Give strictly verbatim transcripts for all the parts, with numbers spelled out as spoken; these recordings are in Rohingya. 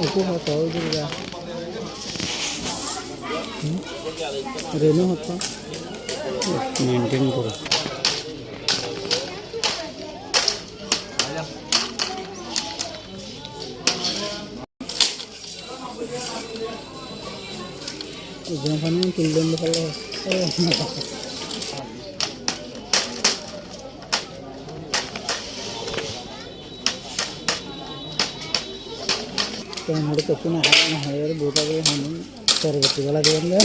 Uku hoto ói giyé. Hmm? Reno hoto? Maintain goró. Exam fani tuli lon de falla. Te amar kessú no há, no há, ar bóut agóre há, porborti bela diban de.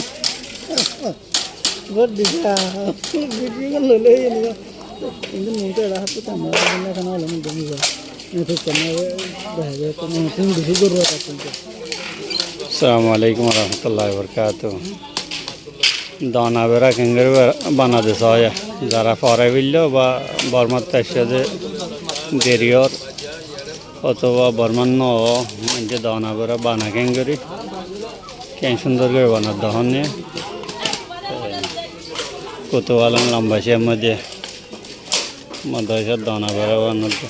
Bóut disa, bóut disa, loi loi giyé. Kintu nun to era hátte temra, kintu ehón olo mui dóri zai. Assalamu alaikum warahmatullahi wabarakatuh. Dona bera kengori bana de sóiya. Zara fore billó ba Bormat aicce de deri ór, otoba Bormat no ó, maincé dona bera bana kengori. Ken cúndor gori bana de hon ne. Kutuwal lamba ciyar modde. Madrasar dona bera banadde.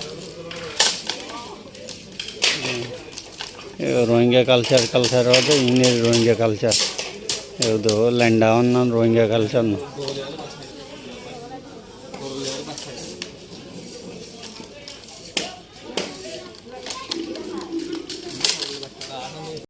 E Rohingya culture, culture hoó de, iín Rohingya culture. E do lenda on na Rohingya culture no.